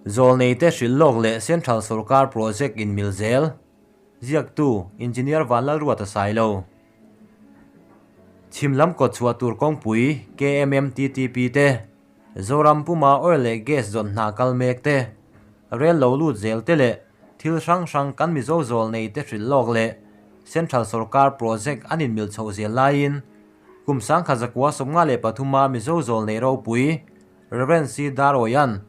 Zawlneite hrilh lawk leh Central Sorkar Project in mil zel. Ziaktu, Engineer Vanlalruata Sailo. Chhim lam kawt chhuah tur kawngpui KMMTTP te, Zoram puma oil leh gas zawn hna kal mek te, rel lo lut zel te leh thil hrang hrang kan Mizo zawlnei te hrilh lawk leh Central Sorkar Project an inmil chhoh zel laiin kum 1953 a Mizo zawlnei ropui Rev. C. Darwian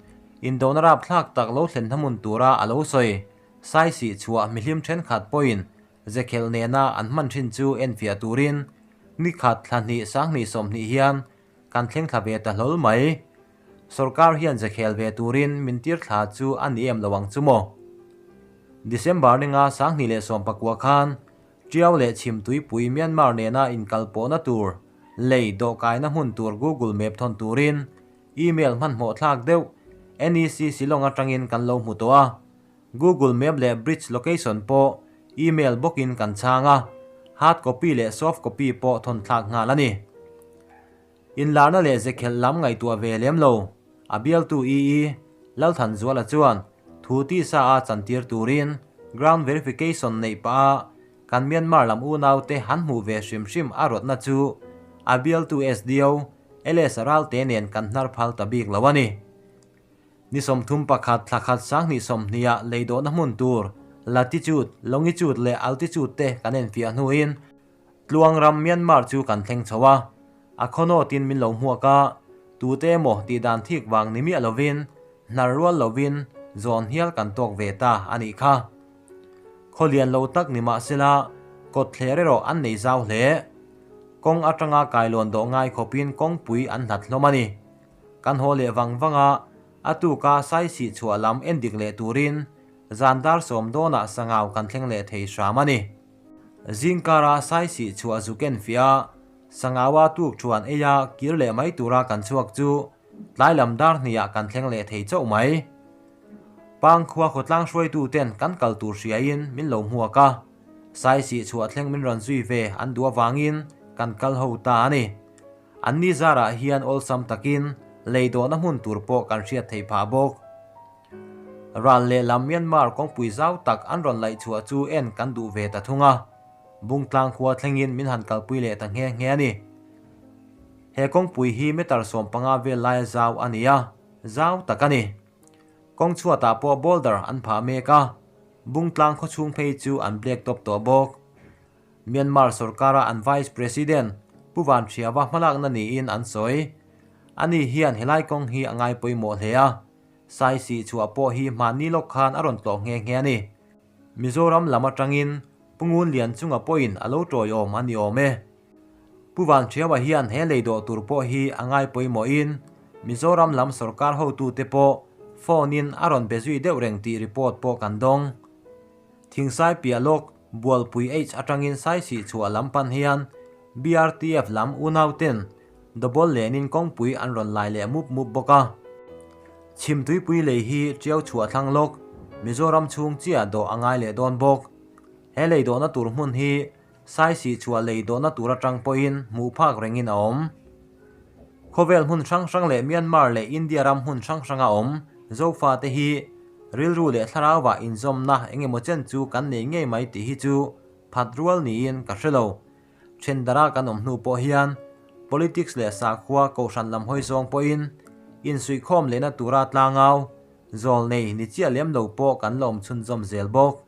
indona rapthlak tak lo thlen hnamun tura a lo sawi Saisih chhuah mihlim thenkhat pawhin Zekhelh nena an hman thin chu enfiah turin nikhat thla hnih sanghnih sawmhnih hian kan thleng thla ve ta hlawl mai. Sorkar hian zekhel ve turin min tir thla chu a ni em lo ang chu maw? December ninga 2019 khan Tiau leh Chhimtuipui Myanmar nena inkalpawhna tur lei dawhkaina hmun tur Google Map thawn turin email hmanhmawh thlak deuh NEC Shillong atangin kan lo hmu tawh a. Google Map leh Bridge location pawh email bawkin kan chhang a, hard copy leh soft copy pawh thawn thlak nghal a ni. Inlarna leh zekhelh lam ngaihtuah ve lem lo, a bialtu EE Lalthanzuala chuan thu tisa a chantir turin ground verification neih pah a kan Myanmar lam unaute han hmuh ve hrim hrim a rawtna chu a bialtu SDO LS Ralte nen kan hnar phal ta bik lo a ni. Ni 31 thla khat 2020 ah leidawhna hmun tur latitude, longitude leh altitude te kan enfiah hnuin Tluang ram Myanmar chu kan thleng chho a, a khawnawtin min lo hmuak a, tute emaw tih dan thik vang ni miah lovin hnar rual lovin zawn hial kan tawk ve ta a nih kha. Khawlian lo tak ni mahsela kawt thler erawh an nei zau hle. Kawng atanga kailawn dawh ngai khawpin kawngpui an hlat hlawm a ni. Kan haw leh vang vang a, a tuka saisih chhuah lam endik leh turin zan dar sawm dawnah sangau kan thleng leh thei hram a ni. Zingkara saisih chhuah zuk en fiah a, sangaua tuk thuan ei a kir leh mai tura kan chhuak chu tlai lam dar hniah kan thleng leh thei chauh mai. Pangkhua khawtlang hruaituten kan kal tur hriain min lo hmuak a, saisih chhuah thleng min rawn zui ve an duh avangin kan kal ho ta a ni. An ni zarah hian awlsam takin lei dawhna hmun tur pawh kan hriat theih phah bawk. Ral lehlam Myanmar kawngpui zau tak an rawn laih chhuah chu en kan duh ve ta thung a, Bungtlang khua thlengin min han kalpui leh ta nghe nghe a ni. He kawngpui hi meter 15 vel laia zau a ni a, zau tak a ni. Kawng chhuatah pawh boulder an phah mek a, Bungtlang khawchhung phei chu an black top tawh bawk. Myanmar sorkara an Vice President Pu Van Hriava hmalakna niin an sawi. Ani hian helai kawng hi a ngai pawimawh hle a, Saisih chhuah pawh hi hmanni lawk khan a rawn tlawh nghe nghe a ni. Mizoram lam atangin Pu Ngun Lian chunga pawhin a lo tawiawm a ni awm e. Pu Van Hriava hian he lei dawh tur pawh hi a ngai pawimawhin Mizoram lam sorkar hotute pawh phone in a rawn be zui deuh reng tih report pawh kan dawng. Thingsai piah lawk Bualpui H atangin Saisih chhuah lam pan hian BRTF lam unauten double lenin kawngpui an rawn lai leh mup mup bawk a. Chhimtuipui lei hi Tiau chhuah thlang lawk Mizoram chhung chiah dawh a ngai leh dawn bawk. He lei dawhna tur hmun hi Saisih chhuah lei dawhna tur atang pawhin hmuh phak rengin a awm. Khawvel hmun hrang hrang leh Myanmar leh India ram hmun hrang hranga awm Zofate hi rilru leh thlarauva inzawmna eng emaw chen chu kan nei ngei mai tih hi chu phat rual niin ka hre lo. Thendara kan awm hnu pawh hian politics leh sakhua kohhran lam hawi zawng pawhin insuihkhawm lehna tura tlangau zawl nei ni chiah lem lo pawh kan la awm chhunzawm zel bawk.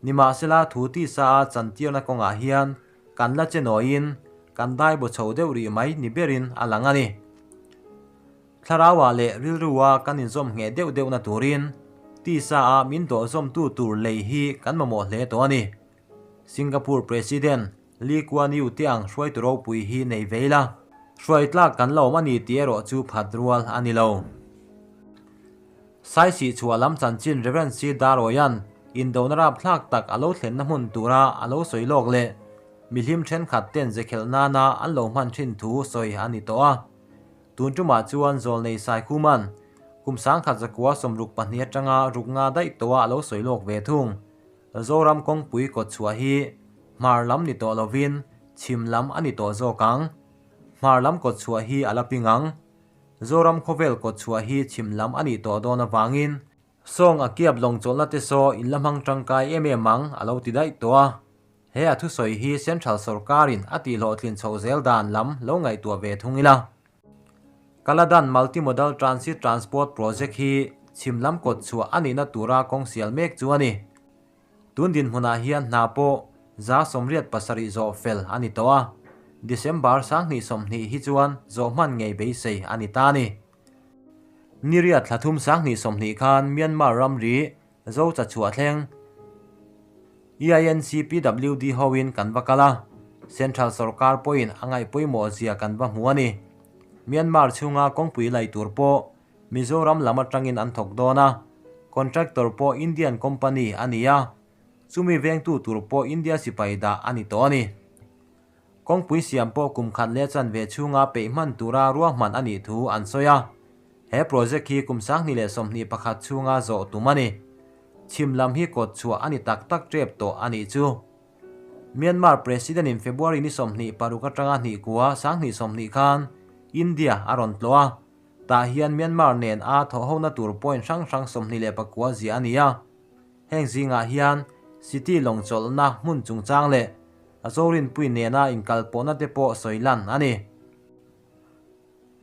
Nimahsela thu tisa a chantirna kawngah hian kan la che nawiin kan dai baw chho deuh rih mai ni berin a lang a ni. Thlarauah leh rilrua kan inzawm ngheh deuh deuhna turin tisa a min dawhzawmtu tur lei hi kan mamawh hle tawh a ni. Singapore President Lee Kuan Yew te ang hruaitu ropui hi nei ve ila, hruai tlak kan la awm a ni tih erawh chu phat rual a ni lo. Saisih chhuah lam chanchin Rev. C. Daroyan indona rapthlak tak a lo thlenna hmun tura a lo sawi lawk leh mihlim thenkhat ten zekhelh nana an lo hman thin thu sawi a ni tawh a. Tun tumah chuan Zawlnei Saikhuman kum 1962 atanga ruk nga daih tawha a lo sawi lawk ve thung. Zoram kawngpui kawt chhuah hi hmar lam ni tawh lovin chhim lam a ni tawh zawk ang. Hmar lam kawt chhuah hi a la ping ang. Zoram khawvel kawtchhuah hi chhim lam a nih tawh dawn avangin Sawng a kiap lawng chawlhna te saw in la hmang tangkai em em ang a lo ti daih tawh a. He a thusawi hi Central sawrkarin a tihhlawhtlin chhoh zel dan lam lo ngaihtuah ve thung ila. Kaladan Multimodal Transit Transport Project hi chhim lam kawt chhuah a nihna tura kawng sial mek chu a ni. Tun dinhmunah hian hna pawh 87% zawh fel a ni tawh a, December 2020 hi chuan zawh hman ngei beisei a ni ta a ni. Niriat thla thum 2020 khan Myanmar ramri Zo chachhuah thleng EINC PWD hoin kan va kal a, Central sorkar pawhin a ngaih pawimawh zia kan va hmu a ni. Myanmar chhunga kawngpui lai tur pawh Mizoram lam atangin an thawk dawn a, contractor pawh Indian company a ni a, chumi vengtu tur pawh India sipai dah a ni tawh a ni. Kawngpui siam pawh kum khat leh chanve chhunga peih hman tura ruahman a nih thu an sawi a. He project hi kum 2021 chhunga zawh tum a ni. Chhim lam hi kawt chhuah a ni tak tak tep tawh a nih chu. Myanmar President in February ni 26 atanga hnih kua 2020 khan India a rawn tlawh a. Tah hian Myanmar nen a thawhhona tur point hrang hrang 29 ziah a ni a. Heng zingah hian City lawng chawlhna hmun chungchang leh a Zorinpui nena inkalpawhna te pawh sawi lan a ni.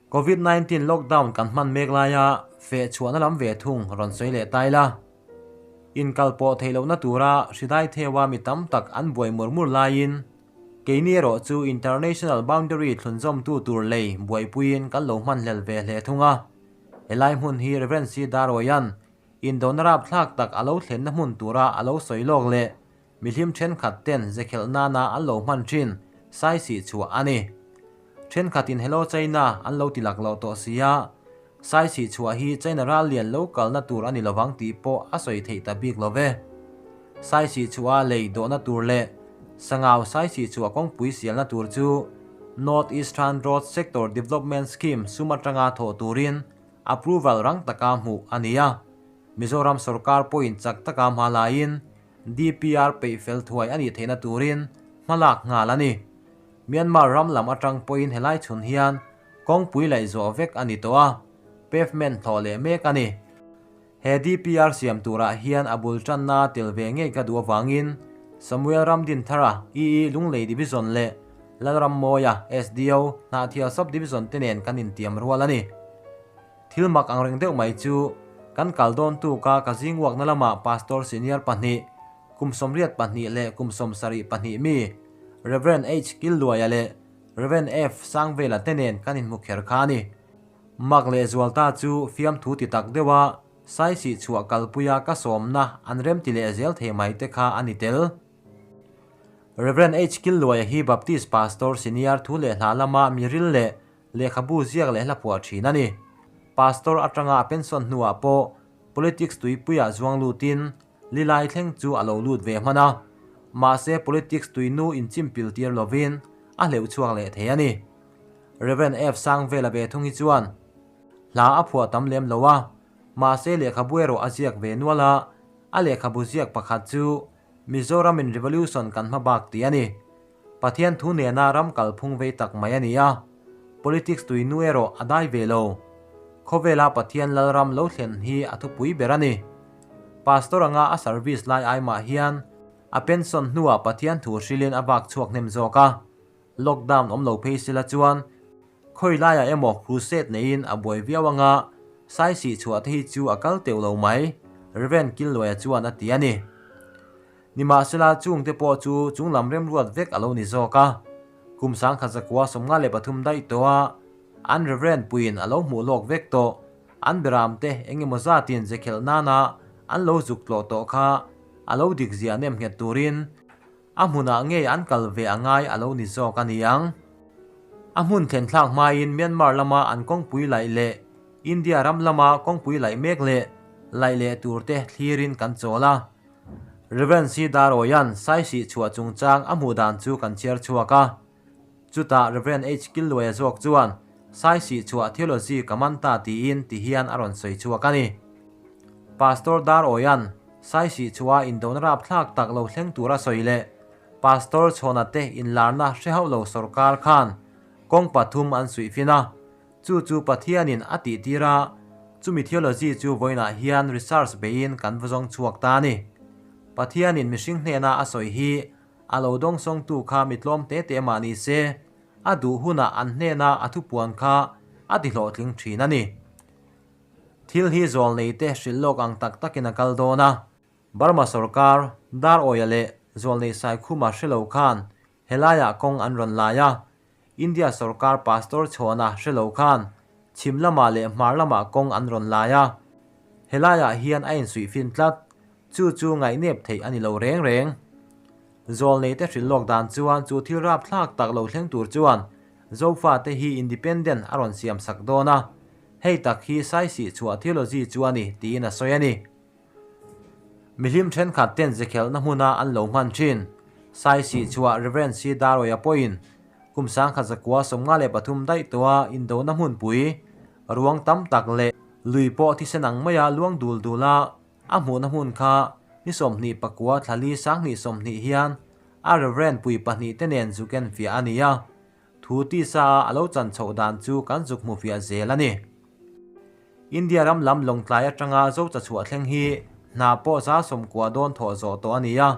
Covid 19 lockdown kan hman mek laia feh chhuahna lam ve thung rawn sawi leh tai la. Inkalpawh theih lohna tura hridai theua mi tam tak an buai mur mur laiin keini erawh chu international boundary thlunzawmtu tur lei buaipuiin kan lo hmanhlel ve hle thung a. Helai hmun hi Rev. C. Daroyan Indona rapthlak tak a lo thlenna hmun tura a lo sawi lawk leh mihlim thenkhat ten zekhelh nana an lo hman thin saisih chhuah a ni. Thenkhatin Hello China an lo ti lak loh tawh sia, saisih chhuah hi China ral lian lo kalna tur a ni lovang tih pawh a sawi theih ta bik lo ve. Saisih chhuah lei dawhna tur leh Sangau saisih chhuah kawngpui sialna tur chu North Eastern Road Sector Development Scheme sum atanga thawh turin Approval rang taka hmuh a ni a, Mizoram sorkar pawhin chak taka hma laiin DPR peih fel thuai a nih theihna turin hma lak nghal a ni. Myanmar ram lam atang pawhin helai chhun hian kawngpui laih zawh vek a ni tawh a, pavement hlawh leh mek a ni. He DPR siam turah hian a bul tanna tel ve ngei ka duh avangin Samuel Ramdinthara, EE Lunglei Division leh Lalrammawia, SDO, Hnahthial Sub Division te nen kan intiam rual a ni. Thil mak ang reng deuh mai chu kan kal dawn tuka ka zing uakna lamah Pastor Senior pahnih, kum 82 leh kum 72 mi, Rev. H. Killuaia leh Rev. F. Sangvela te nen kan inhmu kher kha a ni. Mak leh zual ta chu fiamthu ti tak deuha saisih chhuah kalpuia ka sawmna an remti leh zel thei mai te kha a ni tel. Rev. H. Killuaia hi Baptist Pastor Senior thu leh hla lama miril leh lehkhabu ziak leh hla phuah thin a ni. Pastor atanga a pension hnuah pawh politics tuipuiah zuang lutin lilai thleng chu a lo lut ve hman a. Mahse politics tuinu inchimpil tir lovin a hleuh chhuak leh thei a ni. Rev. F. Sangvela ve thung hi chuan hla a phuah tam lem lo a, mahse lehkhabu erawh a ziak ve nual a, a lehkhabu ziak pakhat chu Mizoram in Revolution kan hma bak tih a ni. Pathian thu nena ram kalphung vei tak mai a ni a, politics tui nu erawh a dai ve lo. Khawvela Pathian Lalram lo thlen hi a thupui ber a ni. Pastor anga a service lai ai mah hian a pension hnuah Pathian thu hrilhin a vak chhuak hnem zawk a. Lockdown awm lo phei sela chuan khawi laiah emaw crusade neiin a buai viau anga saisih chhuah te hi chu a kal teuh lo mai, Rev. Killuaia chuan a ti a ni. Nimahsela chungte pawh chu chunglam remruat vek a lo ni zawk a, kum 1993 daih tawh a an Rev. Puiin a lo hmuh lawk vek tawh, an beramte eng emaw zatin zekhelh nana an lo zuk tlawh tawh kha a lo dik zia nem nghet turin A hmunah ngei an kal ve a ngai a lo ni zawk a ni ang. A hmun thlen thlak hmain Myanmar lama an kawngpui laih leh India ram lama kawngpui laih mek leh laih leh turte thlirin kan chawl a. Rev. C. Daroyan saisih chhuah chungchang a hmuh dan chu kan chhiar chhuak a. Chutah Rev. H. Killuaia zawk chuan saisih chhuah theology ka man ta tiin ti hian a rawn sawi chhuak a ni. Pastor Daroyan saisih chhuah indona rapthlak tak lo thleng tura sawi leh Pastor Chhawna te inlarna hre hauh lo sorkar khan kawng pathum an suih fin a. Chu chu Pathianin a tihtir a, chumi theology chu vawiinah hian research beiin kan va zawng chhuak ta a ni. Pathianin mihring hnena a sawi hi a lo dawngsawngtu kha mi tlawm te te mah ni se, a duh hunah an hnena a thupuan kha a ti hlawhtling thin a ni. Thil hi zawlneite hrilh lawk ang tak takin a kal dawn a. Burma sorkar, Dar-awia leh zawlnei Saikhuma hre lo khan helaiah kawng an rawn lai a, India sorkar pastor chhuahna hre lo khan chhim lamah leh hmar lamah kawng an rawn lai a, helaiah hian a insuihfin tlat, chu chu ngaihnep theih a ni lo reng reng. Zawlneite hrilh lawk dan chuan chu thil rapthlak tak lo thleng tur chuan Zofate hi independent a rawn siam sak dawn a, hei tak hi Saisih chhuah theology chu a ni tiin a sawi a ni. Mihlim thenkhat ten zekhelhna hmuna an lo hman thin. Saisih chhuah Rev. C. Daroya pawhin kum 1953 daih tawha indona hmunpui, ruang tam tak leh lui pawh thisen ang maia luang dul dula a hmuhna hmun kha ni 29 thlali 2020 hian a Rev. Pui pahnih te nen zuk en fiah a ni a. Thu tisa a a lo chan chhoh dan chu kan zuk hmu fiah zel a ni. India ram lam Lawngtlai atanga Zocha chhuah thleng hi hna pawh za sawmkua dawn thawh zawh tawh a ni a,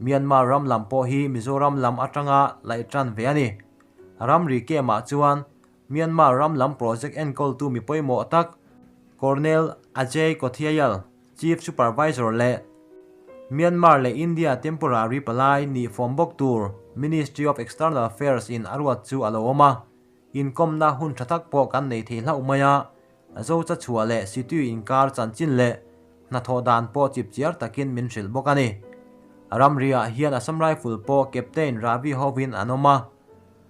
Myanmar ram lam pawh hi Mizoram lam atanga laih tan ve a ni. Ramri camp-ah chuan Myanmar ram lam project enkawltu mi pawimawh tak Colonel Ajay Kothiayal, Chief Supervisor leh Myanmar leh India temporary palai nih fawm bawk tur Ministry of External Affairs in a ruat chu a lo awm a. Inkawmna hun tha tak pawh kan nei thei hlauh mai a, Zocha chhuah leh Situ inkar chanchin leh hnathawh dan pawh chipchiar takin min hrilh bawk a ni. Ramriah hian Assam Rifle pawh Captain Ravi hovin an awm a,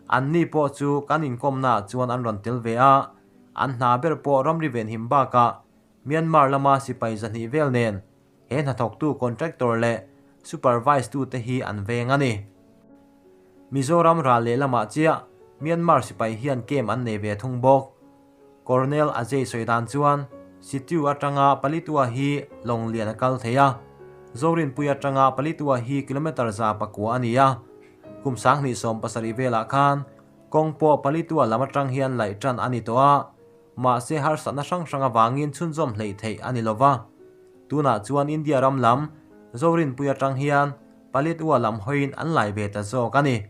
anni pawh chu kan inkawmnaah chuan an rawn tel ve a, an hna ber pawh ramri venhim bakah Myanmar lama sipai zahnih vel nen he hnathawktu contractor leh supervise tute hi an veng a ni. Mizoram ral leh lamah chiah Myanmar sipai hian camp an nei ve thung bawk. Colonel Ajay sawi dan chuan Situ atanga Palitua hi lawng lian a kal thei a, Zorinpui atanga Palitua hi kilometre 109 a ni a. Kum 2017 velah khan kawng pawh Palitua lam atang hian laih tan a ni tawh a, mahse harsatna hrang hrang avangin chhunzawm hleih theih a ni lova. Tunah chuan India ram lam Zorinpui atang hian Palit ua lam hawiin an lai ve ta zawk a ni.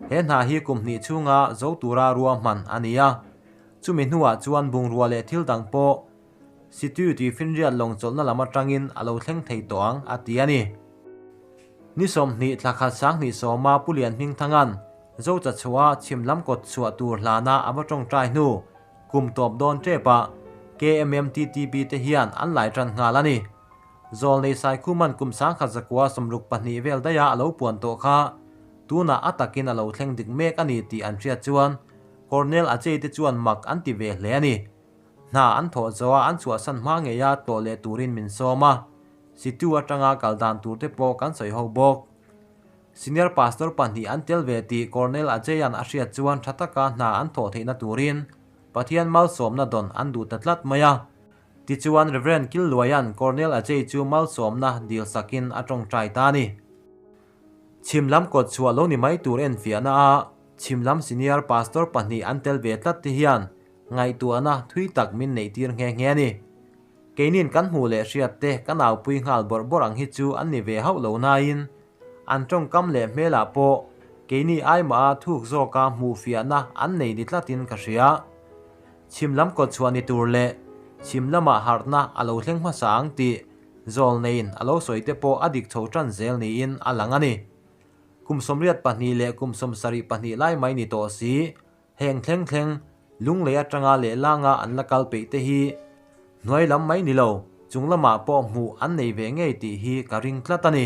He hna hi kum hnih chhunga zo tura ruahman a ni a. Chumi hnuah chuan bungrua leh thil dang pawh Situ tih finriat lawng chawlhna lam atangin a lo thleng thei tawh ang a ti a ni. Ni 20 thla khat 2010 a Pu Lian Hmingthanga'n Zocha chhuah chhim lam kawt chhuah tur hlana a va tawngtai hnu kum tawp dawn tepah KMMTTP te hian an lai tan nghal a ni. Zawlnei Saikhuman kum 1962 vel daiha a lo puan tawh kha tunah a takin a lo thleng dik mek a ni tih an hriat chuan Colonel Ajay te chuan mak an ti ve hle a ni. Hna an thawh zawha an chhuahsan hma ngeia tlawh leh turin min sawm a, Situ atanga kal dan tur te pawh kan sawi ho bawk. Senior Pastor pahnih an tel ve tih Colonel Ajay-a'n a hriat chuan tha taka hna an thawh theihna turin Pathian malsawmna dawn an duh ta tlat mai a. Tichuan Rev. Killuaia'n Colonel Ajay chu malsawmna dil sakin a tawngtai ta a ni. Chhim lam kawt chhuah lo ni mai tur enfiahna a chhim lam Senior Pastor pahnih an tel ve tlat te hian ngaihtuahna thui tak min neihtir nghe nghe a ni. Keinin kan hmuh leh hriat te ka naupui nghal bawrh bawrh ang hi chu an ni ve hauh lo nain an tawngkam leh hmelah pawh keini aimaha thuk zawka hmuhfiahna an nei ni tlatin ka hria. Chhim lam kawt chhuah ni tur leh chhim lamah harhna a lo thleng hmasa ang tih zawlneiin a lo sawi te pawh a dik chho tan zel niin a lang a ni. Kum 82 leh kum 72 lai mai ni tawh si, heng thleng thleng lunglei atanga lehlanga an la kal peih te hi hnuai lam mai ni lo, chung lamah pawh hmuh an nei ve ngei tih hi ka ring tlat a ni.